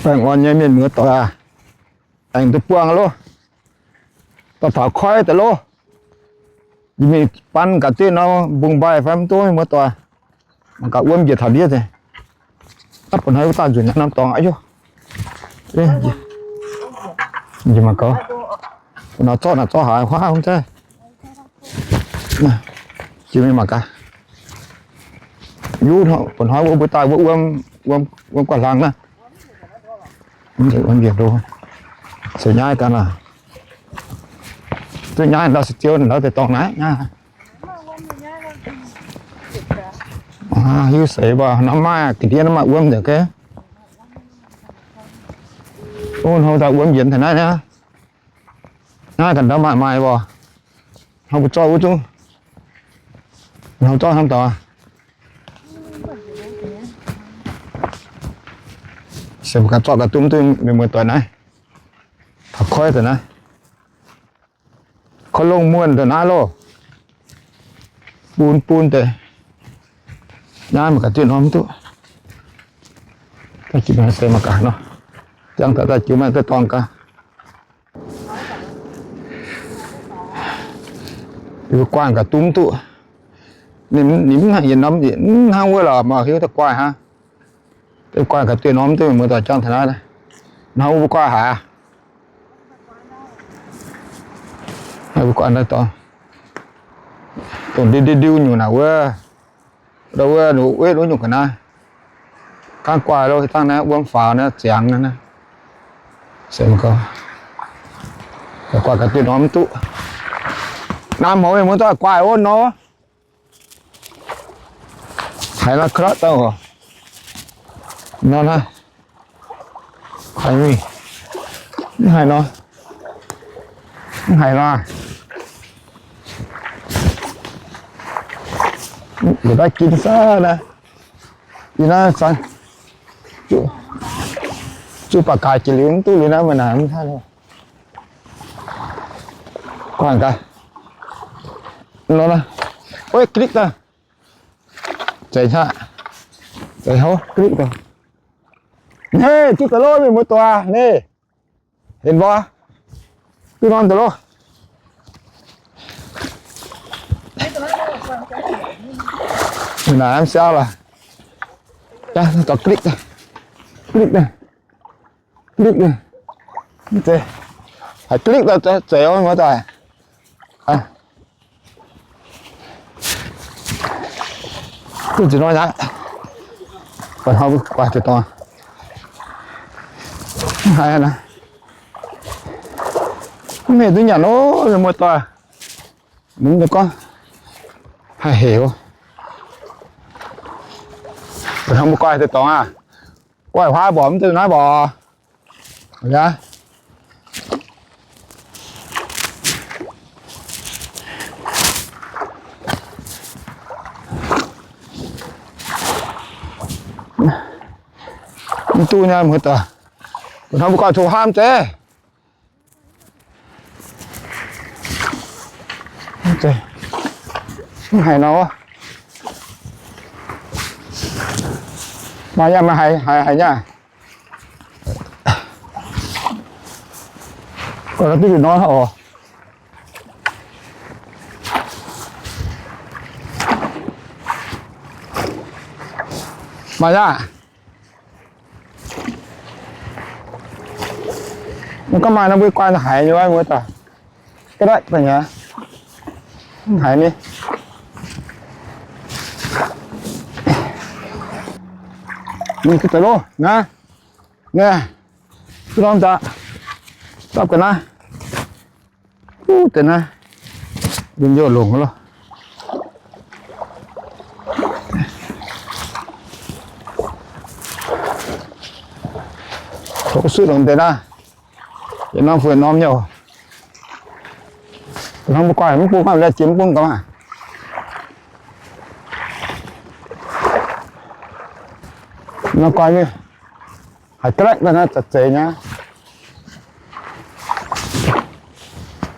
Baengh orn nyei mienh muoz-doic aac, aengx duqv buangh loh. Dorh taux koiv daaih loh. Yie mingh ban ga'diev nor mbungh mbaih fai mv duqv mienh muoz-doic. Mangc gaax wuom njiec taux ndiev deix. Dapv bun hnoi wuov daaih nzunc naaiv norm dorngx aqv. Yie mangc gaax, nor zorqv naaic zorqv haaix huaav hungh zeiv. Jiex mingh mangc gaax. Yuv bun hnoi wuov mbuo daaih wuov wuom, wuom guanh hlang naaiv. Wuom njiec ndo, se nyaiv gaax lorqc. Duqv nyaiv ndau se ziouv ndau deix dorngx naaiv nyaiv. Hiuv seix mbuo norm maaih ga'ndiev norm maaih wuom nzengc geh. Ov, hnoi daaih wuom yienx taux naaiv nyaiv. Naaiv ganh ndau maaih maaih mbuo. Hnoi mbuo zorqv wuov zungv, hnoi zorqv hnangv dorngx. Se mbuo ganh zorqv ga'dumv duqv mienh muoz-doic naaiv. Taux koiv deix naaiv. Koiv longh muonh deix naaiv loh. Bun bun deix. Naaiv mangc gaax diuh norm mv duqv. Daaih jiu maengx se mangc gaax nor. Jangx daaih daaih jiu maengx daaih dorngx gaax. Yie mbuo guaaih gaax dum duqv. Ninh mv hnangv yietc norm, mv hnangv wuov lorqc, mv hiuv duqv guaaih hnangv. Guaaih gaax diuh norm duqv, mienh muoz-doic, jangx taux naaiv. Hnangv mbuo guaaih haaix? Mbuo guaaih naaiv dorngx, dongh ndiu ndiu ndiu nyungc naaic wuov. Ndo wuov, wuov nyungc ga'naaiv. Gaanv guaaih lo, dangh naaiv wuom faaux naaiv ziangx naaiv. Se mv gau, guaaih gaax diuh norm mv duqv. Naaiv mouz mienh muoz-doic, guaaih wuov nor. Haiz nor, klotv daaih oc. Nor naaiv. Haiz mingh. Mv haiz nor. Mv haiz nor. Mbuox daaih gin saav naaiv. Yie naaiv zuqc baac gaax jiex liuz mv duqv liuz naaiv meih naaic mv haih lo. Guangc gaax. Nor naaiv. Ov, glikv daaih. Zeiz hnangv. Zeiz hov, glikv daaih. Hei, duqv daaih loh, mienh muoz-doic, ni. Hinc mbuo. Duqv norm daaih loh. Naaic mv siauv lorqc. Dorh glikv daaih. Glikv daaih. Glikv daaih. Mv zeiz. Haiz glikv daaih zeiz, mienh muoz-doic. Duqv nzunc nor aqv. Guaaih hnoi mbuo guaaih deix dorngx. Mv haiz naaiv. Mv haiz duqv nyanc ov, mienh muoz-doic. Mv gorngv haih hec ov. Guaaih hnoi mbuo guaaih deix dorngx aqv. Guaaih huaav mborqc mv duqv naaiv mborqc. Aa, mv duqv nyei, muoz-doic. Guaaih hnoi mbuo guaaih tov huaav mv zeiz. Mv haiz nor. Maaih yaac maaih haiz, haiz, haiz nyei. Guaaih duqv nor oc. Maaih yaac. Mv gorngv maaih nor mbuo guaaih haiz nyei wuov, muoz-doic. Ga'naaiv daaih nyei. Mv haiz ni. Mingh duqv daaih loh naaiv. Naaiv, duqv norm daaih. Dapv ga'naaiv. Duqv deix naaiv, njien-youh longc loh. Tov suiv longc deix naaiv. Yietc norm fu'jueiv norm nyei oc. Hnangv mbuo guaaih mv bung, la'jiex mv bung gaax maah. Norm guaaih mingh. Haiz ga'naaiv daaih naaiv za'gengh zeiz nyei.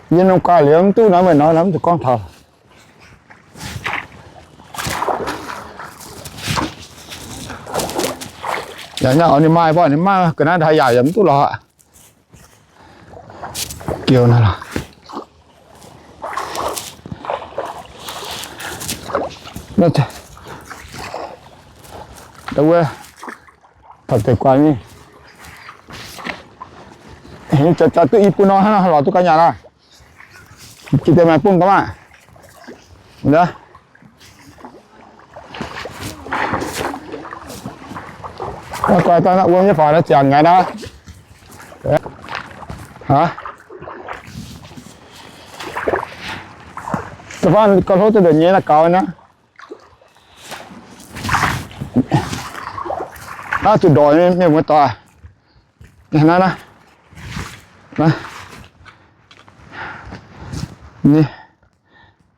Yie norm guaaih liuz mv duqv nor, meih nor mv zuqc gorngv taux. Ninh maaih, ninh maaih ga'naaiv ndaaih yaac yaac mv duqv lorz. Giou naaiv lorqc. Wuov, taux deix guaax mingh. Jaax duqv i bun nor hnangv naaiv lorz duqv ga'nyanc aqv. Jiex deix maaih bung gaax maah. Guaax daaih naaiv wuom nyei faaux naaiv ziangx ngaix naaiv. Da'faanh gauh hlo duqv ndongc nyei naaiv gaux naaiv. Naaiv zuqc ndorqc nyei mienh muoz-doic. Naaiv, naaiv,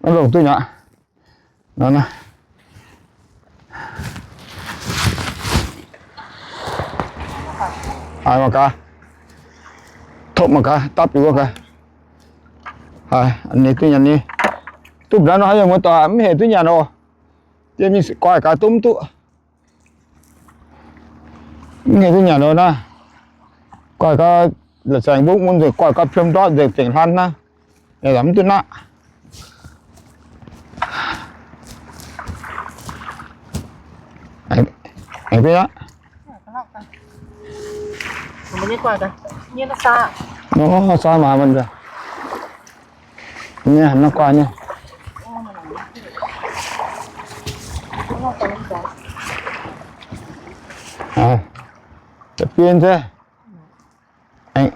naaiv longc duqv nyei aqv. Naaiv, naaiv. Haiz mangc gaax, topv mangc gaax, dapv bieqc wuov gaax. Haiz ninh duqv nyanc ni. Duqv mv nor haiz mienh muoz-doic mv hec duqv nyanc oc. Yie mingh guaaih gaax duqv mv duqv. Mv hec duqv nyanc oc naaiv. Guaaih gaax, la'saengx mbuo mun nzengc guaaih gaax piom ndortv nzengc zengc hlan naaiv. Yaac mv duqv naqv. Aengx duqv aqv. Nor, saa maaz mienh, nyei, nor guaaih nyei. Da'bien se. Aengx,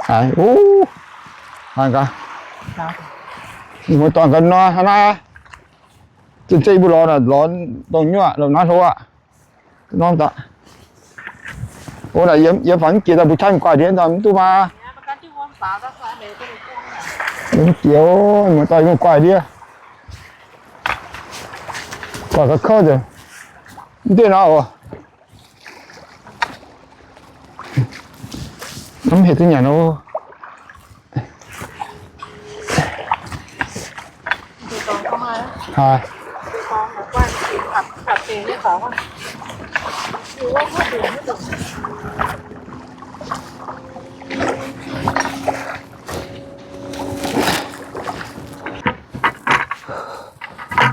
aengx, uh, haiz gaax. Mienh muoz-doic gaax nor, hnangv naaiv. Zinh zeiv mbuo lorz naaic, lorz dongh nyuoqc, lorz naaiv hlo aqv. Norm daaih. O, naaic yiem, yiem faaux mv jiex daaih mbuo qaqv guaaih ndiev daaih mv duqv maah. Mv jiex, muoz-doic yiem guaaih ndiev. Guaaih ga'kouv nzengc. Mv dieh nor oc. Mv hec duqv nyanc oc. Haiz.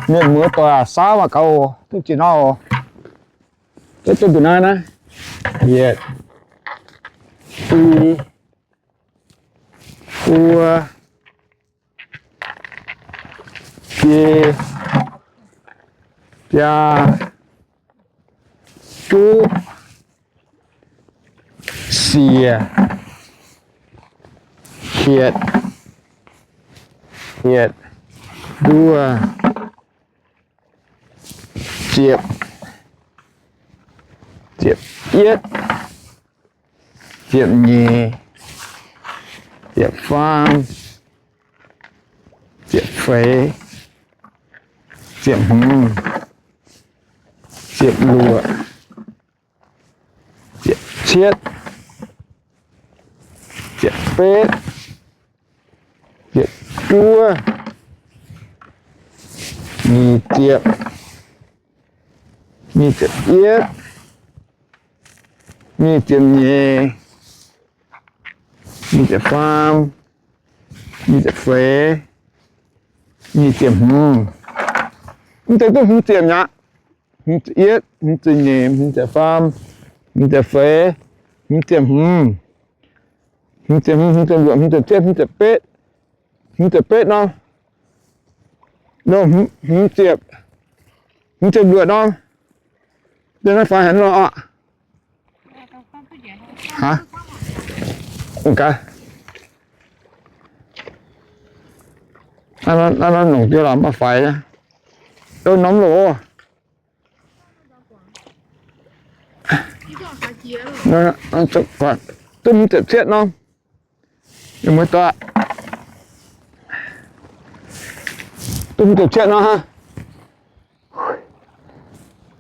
Mienh muoz-doic aac, saauv mangc gaax oc, duqv ziex norm oc. Duqv duqv mbuo naaiv naaiv, yietc, i, buo, biei, biaa, juqv, siec, hietc, hietc, nduov, ziepc, ziepc yietv, ziepc nyeic, ziepc faam, ziepc feix, ziepc hmz, ziepc luoqc, ziepc cietv, ziepc betv, ziepc juov, nyic ziepc, nyic ziepc yietv, nyic ziepc nyeic, nyic ziepc faam, nyic ziepc feix, nyic ziepc hmz. Mv deix duqv hmz ziepc mi'aqv. Hmz ziepc yietv, hmz ziepc nyeic, hmz ziepc faam, hmz ziepc feix, hmz ziepc hmz, hmz ziepc hmz, hmz ziepc luoqc, hmz ziepc cietv, hmz ziepc betv, hmz ziepc betv norm, hmz ziepc, hmz ziepc luoqc norm. Deix naaiv faix haic lorqc. Aa, naaiv nongc diev lorqc, maiv faix. Norm loc. Duqv hmz ziepc cietv norm. Mienh muoz-doic, duqv hmz ziepc cietv nor hnangv.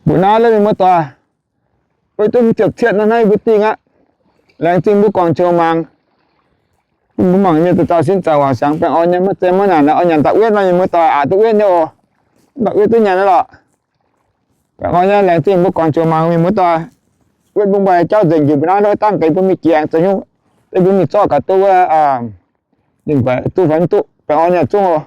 Mbuo naaiv mienh muoz-doic, beiv duqv hmz ziepc cietv nor hnangv yie mbuo dingh aqv. Laengz zingh mbuo guangc joux mangc. Mbuo mangc nyei daux dauh sin zaangc waac siangx baengh orn nyei, maiv zeiz maiv nyanc, oix nyanc da'wetv nor mienh muoz-doic aac duqv wetv nyei oc. Da'wetv duqv nyanc nyei lorqc. Baengh orn nyei, laengz zingh mbuo guangc joux mangc mienh muoz-doic. Bun mbuo jauv nzengc njiec mbuo naaiv, dangh gaax mbuo mingh jangx zoux nyungc, bun mbuo mingh zorqv gaax duqv wuov, ninh duqv fai mv duqv, baengh orn nyei zungv oc.